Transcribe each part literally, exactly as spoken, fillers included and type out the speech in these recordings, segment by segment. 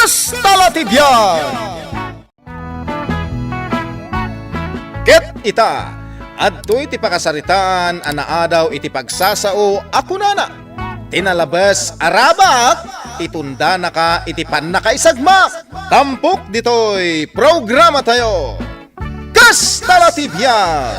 Kasta la ti biag! Ket ita, adtoy ti pakasaritaan a naadaw iti pagsasao a kunana, "Ti nalabes a rabak, itundanaka iti pannakaisagmak." Tampok ditoy programatayo, Kasta la ti biag!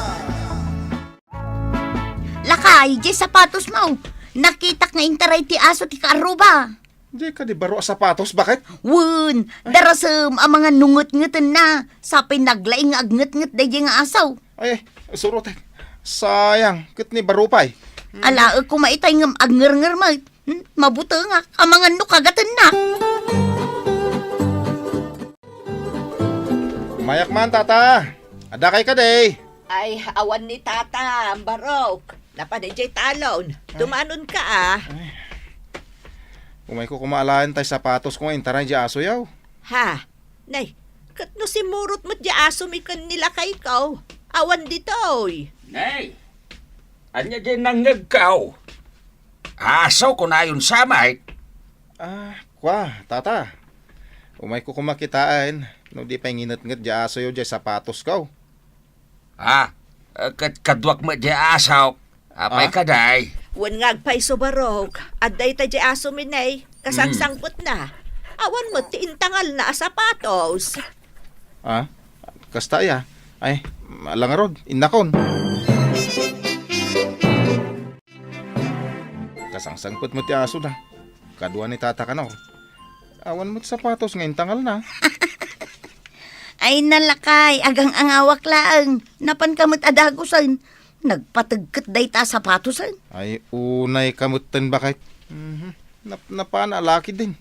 Lakay, diay sapatosmo. Nakitak nga intaray ti aso ti kaarruba. Diay kadi baro a sapatos, baket? Wen, darasem a mangan no ngetngetenna. Sapay naglaing nga agngetnget daydiay nga aso. Ay, surotek. Sayang, ket ni baro pay. Alaek koma itay ngem agngernger met. Hmm, mabutengak a mangan no kagatennak. Mayak man, tata. Adda kay kadi? Ay, awan ni tata, barok. Napan idiay talon. Ay. Tumanonka, a. Ay. Umayko koma alaen tay sapatosko nga intaray diay asoyo. Ha? Nay, ket no simmurot met diay asomi ken ni lakayko, awan ditoy. Nay, ania diay nangngegko? Aso, kunayon sa met. Ah, kua, tata. Umayko koma kitaen no di pay nginetnget diay asoyo diay sapatosko. Ah, eh, ket kaduak met diay asok. Apay kadi? Wen nga agpayso, barok. Adda ita diay asomi, nay. Kasangsangpetna. Awan met ti intangalna a sapatos. Ah, kasta aya. Ay, ala ngarud, innakon. Kasangsangpet met ti asoda. Kadua ni Tata Kanor. Awan met sapatos nga intangalna. Ay, nalakay, agang-angawak laeng. Napanka met a dagusen. Nagpategket dayta a sapatosen. Ay, unayka metten, baket. Mhm. Nap-, napana a lakidin.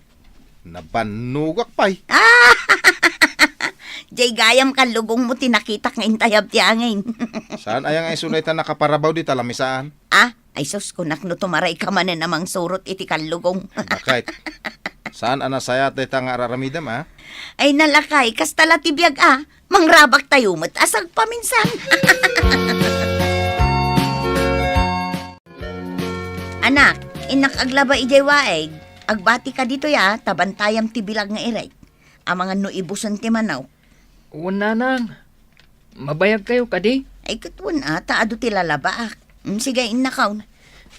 Nabannogak pay. Diay gayam kallugongmo ti nakitak nga intayab ti angin. Saan aya nga isu dayta nakaparabaw dita lamisaan? Ah, ay sus, kunak no tumarayka manen a mangsurot iti kallugong. Baket. Saan a nasayaat dayta nga ar-aramidem, a? Ay nalakay, kasta la ti biag, a. Mangrabaktayo met a sagpaminsan. Anak, innak aglaba idiay waig. Agbatika ditoy, a, ta bantayam ti bilag nga irek. Amangan no ibusen ti manok. Wen, nanang. Mabayagkayo kadi? Ay, ket wen, a, ta adu ti lalabaak. Mm, sige, innakon.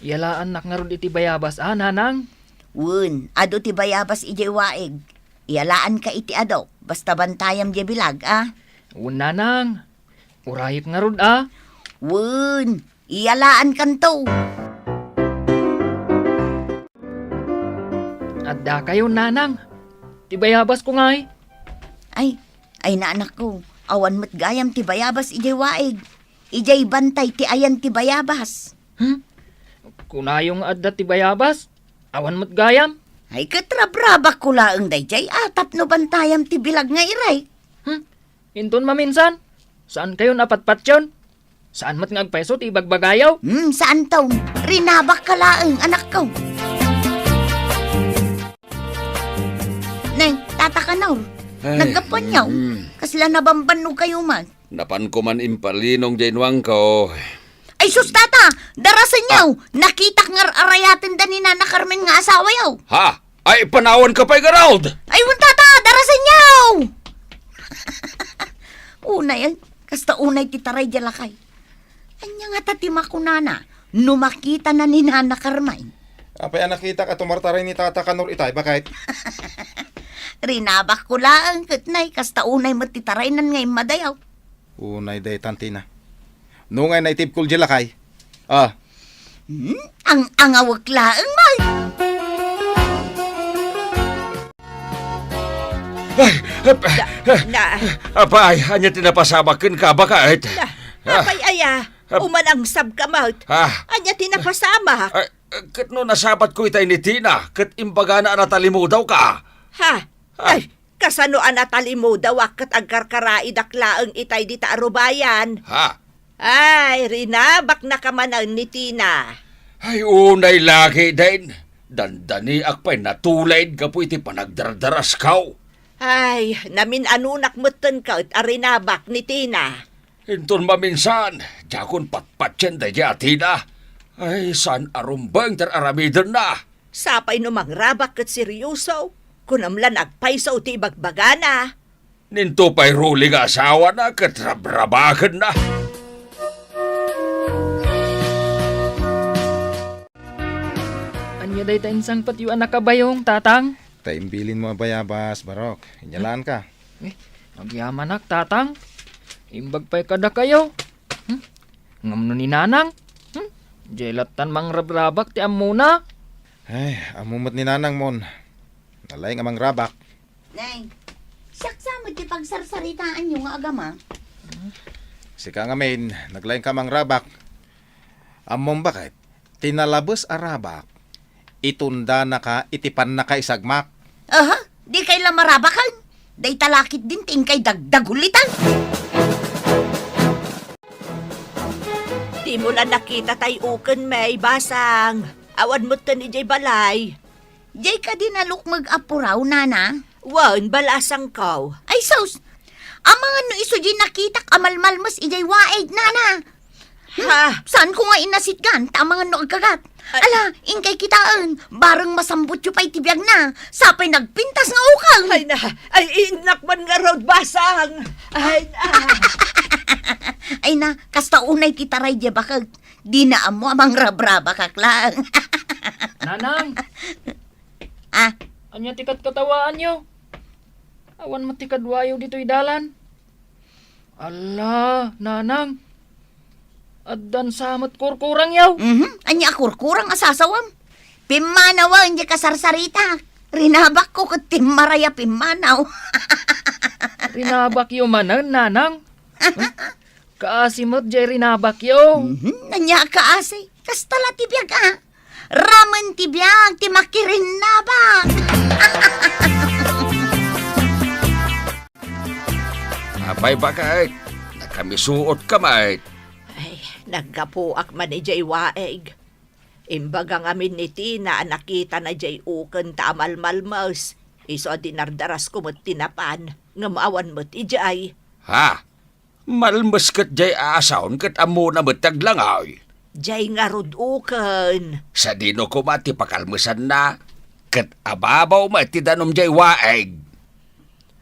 Iyalaannak ngarud iti bayabas, a, nanang? Wen, adu ti bayabas idiay waig. Iyalaanka iti adu, basta bantayam diay bilag, a? Wen, nanang. Urayek ngarud, a? Wen, iyalaankanto. Addakayo, nanang. Ti bayabasko ngay? Ay, ay, anakko, awan met gayam ti bayabas idiay waig. Idiay bantay ti ayan ti bayabas. Hmm? Kunayo nga adda ti bayabas? Awan met gayam? Ay, ket rabrabakko laeng daydiay a tapno bantayam ti bilag nga irek. Hmm? Inton maminsan, saankayon a patpatien? Saan met nga agpayso ti ibagbagayo? Hmm, saanto. Rinabakka laeng, anakko. Nay, Tata Kanor, ay, naggapuanyo? Mm. Kasla nabambannogkayo met? Napanko man impalinong diay nuangko. Ay sus, Tata! Darasenyo! Ah. Nakitak nga ar-arayatenda ni Nana Carmen nga asawayo. Ha? Ay, panawanka pay garud! Ay, wen, Tata! Darasenyo! Unay, ay, kasta unay ti taray diay lakay. Ania ngata ti makunana no makitana ni Nana Carmen? Apay a nakitak a tumartaray ni Tata Kanor itay, baket? Rinabakko laeng ket nay, kasta unay met ti taraynan nga immadayo. Unay daytan, Tina. No ngay naitibkol diay lakay? Ah. Hmm? Ang-angawek laeng, Mal. Ay, ap-, Da-, na- apay, ania ti napasamak kenka, baket? Na-, Ah. Apay aya? Ap-, umanangsabka met. Ah. Ania ti napasamak? Ay, ket no nasabatko itay ni Tina, ket imbagana a natalimudawka. Ha? Ah. Ay, kasano a natalimudawak ket agkarkaraidak laeng itay dita a rubayan? Ha? Ay, rinabaknaka manen ni Tina. Ay, unay lagi, den. Dandaniak pay natulid gapu iti panagdardarasko. Ay, namin-anonak metten ket a rinabak ni Tina. Inton maminsan, diakon patpatien daydiay a Tina. Ay, saan a rumbeng ti ar-aramidenna. Sapay no mangrabak ket seryoso. Kunam la nagpayso ti ibagbagana. Ninto pay ruli nga asawana ket rabrabakenna. Ania dayta insangpetyo a nakabayong, Tatang? Ta imbilinmo a bayabas, Barok. Inyalaanka. Eh, agyamanak, Tatang. Imbag pay kadakayo. Hmm? Ngem no ni Nanang? Hmm? Diay lattan mangrabrabak ti ammona. Ay, ammo met ni Nanang, Mon. Nalaing a mangrabak. Nay, siak sa met ti pagsarsaritaanyo nga agama. Sika ngamin, naglaingka a mangrabak. Ammom baket, ti nalabes a rabak, itundanaka iti pannakaisagmak. Aha, dikay la marabaken? Dayta la ketdin ti inkay dagdagulitan. Dimo la nakita tay uken, May, basang. Awan metten idiay balay. Jay kadi nalukmeg a puraw, nana? Wen, balasangko. Ay, sus! Amangan no isu jay nakitak a malmalmes idiay waig, nana. Hmm? Ha? Saanko nga inasitgan, ta amangan no agkagat. Ay. Ala, inkay kitaen, bareng masambutyo pay ti biagna, sapay nagpintas nga uken. Ay na, ay innak man ngarud, basang. Ay na. Ay na, kasta unay ti taray jay bakek. Dina ammo a mangrabrabakak laeng. Nanang! Ah? Ania ti katkatawaanyo? Awan met ti kaduayo ditoy dalan. Ala, Nanang! Addan sa met kurkurangyo? Mhm. Ania a kurkurang a sasawem? Pimmanawen jay kasarsaritak. Rinabakko ket timmaray a pimmanaw. Rinabakyo manen, Nanang? Kaasi met jay rinabakyo. Mhm, ania a kaasi? Kasta la ti biag, a. Ramen ti biag ti makirinnabak. Apay, baket? Nakamisuotka met. Ay, naggapuak man idiay waig. Imbaga ngamin ni Tina a nakitana jay uken ta amalmalmes. Isu a dinardarasko met ti napan, ngem awan met idiay. Ha? Malmes ket jay a asaon ket ammona met ti aglangoy. Jay ngarud uken. Sadino koma ti pakalmesanna, ket ababaw met ti danum jay waig.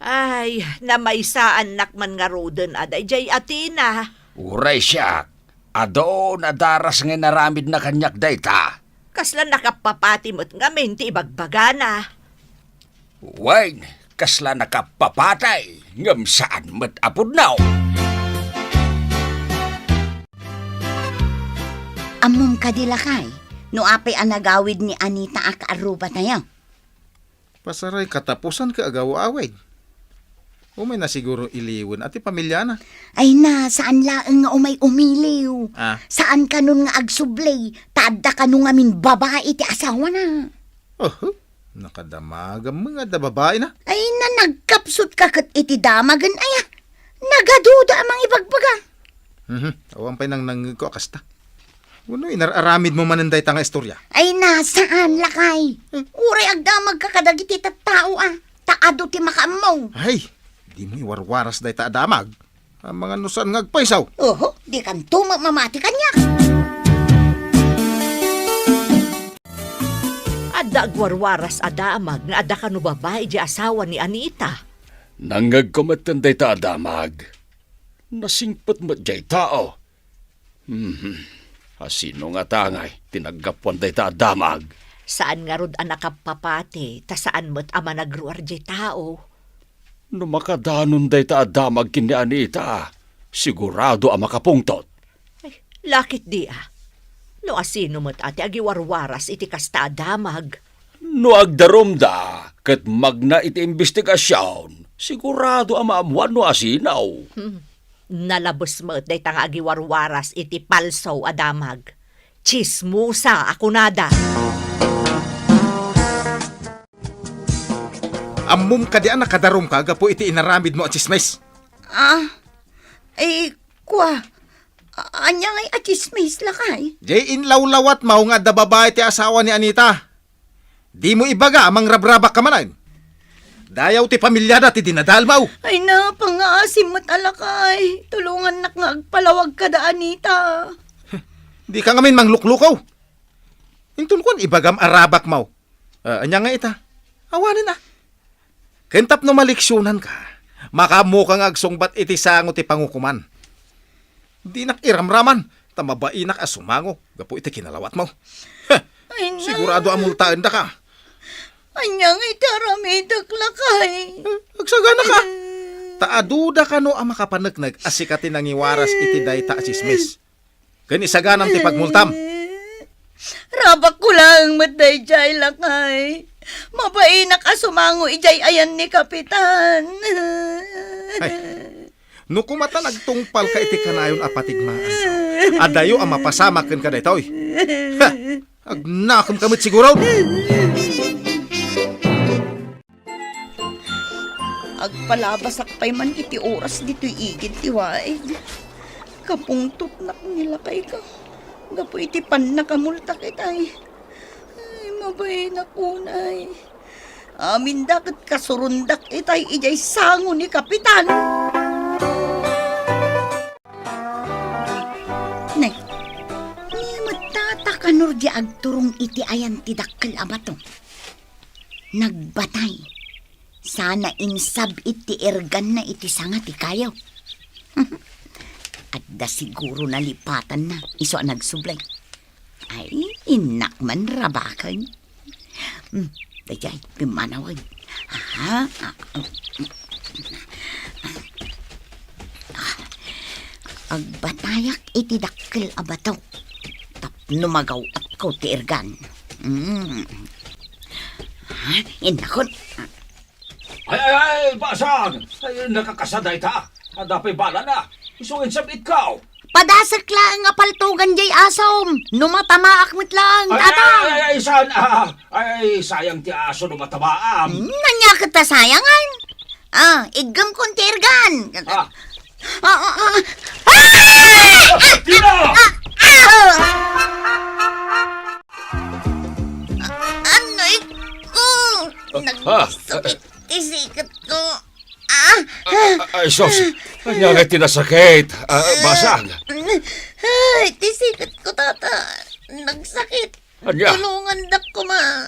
Ay, namaysaannak man ngaruden a dayjay a Tina. Uray siak, adu a daras nga inaramidna kaniak dayta. Kasla nakappapati met ngamin ti ibagbagana. Wen, kasla nakappapatay ngem saan met a pudno. Ammom kadi, lakay, no apay a nagawid ni Anita a kaarrubatayo? Pasaray katapusan ket agaw-awid. Umay na siguro iliwen a ti pamiliana. Ay na, saan laeng nga umay umiliw. Ah. Saan kanon nga agsubli, ta adda kano ngamin babai ti asawana. Oho, nakadamagam nga adda babaina. Ay na, nagkapsut ka ket iti damagen, aya. Nagaduda a mangibagbaga. Mhm, awan pay nangnangngegko a kasta. Wenno inar-aramidmo manen dayta nga istorya? Ay na, saan, lakay. Hmm. Uray agdamagka kadagiti tattao, a, ta adu ti makaammo. Ay, dimo iwarwaras dayta a damag. Amangan no saan nga agpayso. Oho, dikanto mamati kaniak. Adda agwarwaras a damag nga adda kano babai di asawa ni Anita. Nangngegko metten dayta a damag. Nasingpet met jay tao. Hmm. Asino ngata ngay ti naggapuan dayta a damag? Saan ngarud a nakappapati, ta saan met a managruar jay tao. No makadanon dayta a damag ken ni Anita, sigurado a makapungtot. Ay, lakit di a. No asino met a ti agiwarwaras iti kasta a damag? No agdarumda ket magna iti imbestigasion, sigurado a maammuan no asino. Hmm. Nalabes met dayta nga agiwarwaras iti palso a damag. Tsismosa a kunada. Ammom kadi a nakadarumka gapu iti inaramidmo a tsismis? Ah, eh, kua, a-, ania ngay a tsismis, lakay? Jay inlawlawatmo nga adda babai ti asawa ni Anita. Dimo ibaga a mangrabrabakka manen. Dayaw ti pamiliada ti dinadalmaw. Ay na, pangngaasim met a lakay. Tulongannak nga agpalawag kada Anita. Dika ngamin mangluklukaw. Inton kuan ibagam a rabakmaw. Ah, ania nga ita? Awanen a. Ken tapno maleksionanka, makaammoka nga agsungbat iti sango ti pangukoman. Dinak iramraman, ta mabainak a sumango gapu iti kinalawatmo. Heh! Ay, na. Sigurado a multaendaka. Ania nga iti aramidek, lakay? Eh, agsaganaka. Ta aduda kano a makapaneknek a sika ti nangiwaras iti dayta a tsismis. Ken isaganam ti pagmultam. Rabakko laeng met daydiay, lakay. Mabainak a sumango idiay ayan ni Kapitan. Ay, no koma ta nagtungpalka iti kanayon a patigmaanka, adayo a mapasamak kenka daytoy. Ha! Agnakemka met siguro. Agpalabasak pay man iti oras ditoy igid ti waig. Kapungtotnak ni lakayko gapu iti pannakamultak itay. Ay, mabainak unay. Aminda ket kasurondak itay idiay sango ni Kapitan. Nay, ni met tata kanor di agturong iti ayan ti dakkel a bato. Nagbatay. Sana insab-it ti irganna iti sanga ti kayo. Adda siguro nalipatanna, isu a nagsubli. Ay, innak man rabaken. Hmm, daydiay, pimmanawen. Aha, ah, ah, ah. Agbatayak iti dakkel a bato. Tapno magaw-atko ti irgan. Hmm. Ha? Innakon. Ay, ay, ay, basang! Ay, nakakasa dayta. Adda pay balana. Isu nga insab-itko. Padasek laeng nga paltogan jay asom. No matamaak met laeng, ay, tata. Ay, ay, ay, saan? Ah, ay, ay, sayang ti aso no matamaam. Hmm, ania ket ta sayangan? Ah, iggemkon ti irgan. Ah. Ah, ah, ah. Ah! Tina! Ah! Ah! Anay ko! Ah, ah. Nagsakit ti siketko. Ah! Ah, ah, ay, sus. Ania nga ti nasakit? Ah, basang. Ay, ti siketko, tata. Nagsakit. Ania? Tulongandak koma.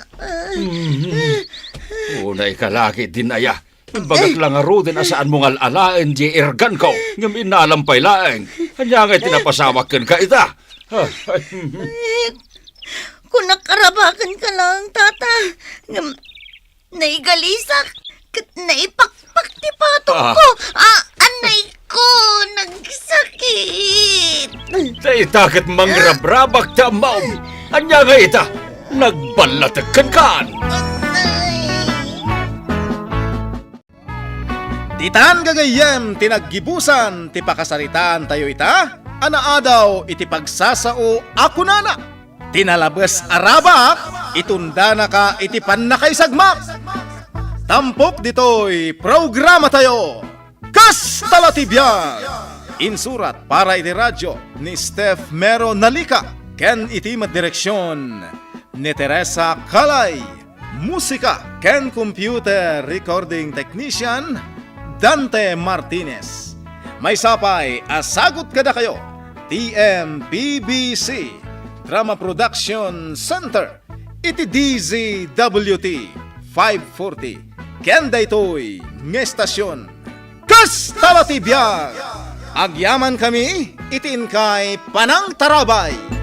Mhm. Unay ka lagi, Dinaya. Imbagak la ngaruden a saanmo nga al-alaen diay irganko, ngem innalam pay laeng. Ania nga ti napasamak kenka ita? Ah, ay, mhm. Eh, kunak a rabakenka laeng, tata. Ngem naigalisak ket naipakpak ti patokko. Ah. Ah, anay ko, nagsakit. Dayta ket mangrabrabak ti ammom. Ania nga ita? Nagballatek kenkan. Atay. Ditan gagayyem ti naggibusan ti pakasaritaantayo ita a naadaw iti pagsasao a kunana, ti nalabes a rabak, itundanaka iti pannakaisagmak. Tampok ditoy programatayo, Kasta la ti biag! Insurat para iti radio ni Steph Mero Nalica ken iti met direksion ni Teresa Calay. Musika ken computer recording technician, Dante Martinez. Maysa pay a sagut kadakayo, T M P B C Drama Production Center, iti D Z W T five forty, ken daytoy nga estasion, Kasta la ti biag! Agyamankami iti inkay panangtarabay.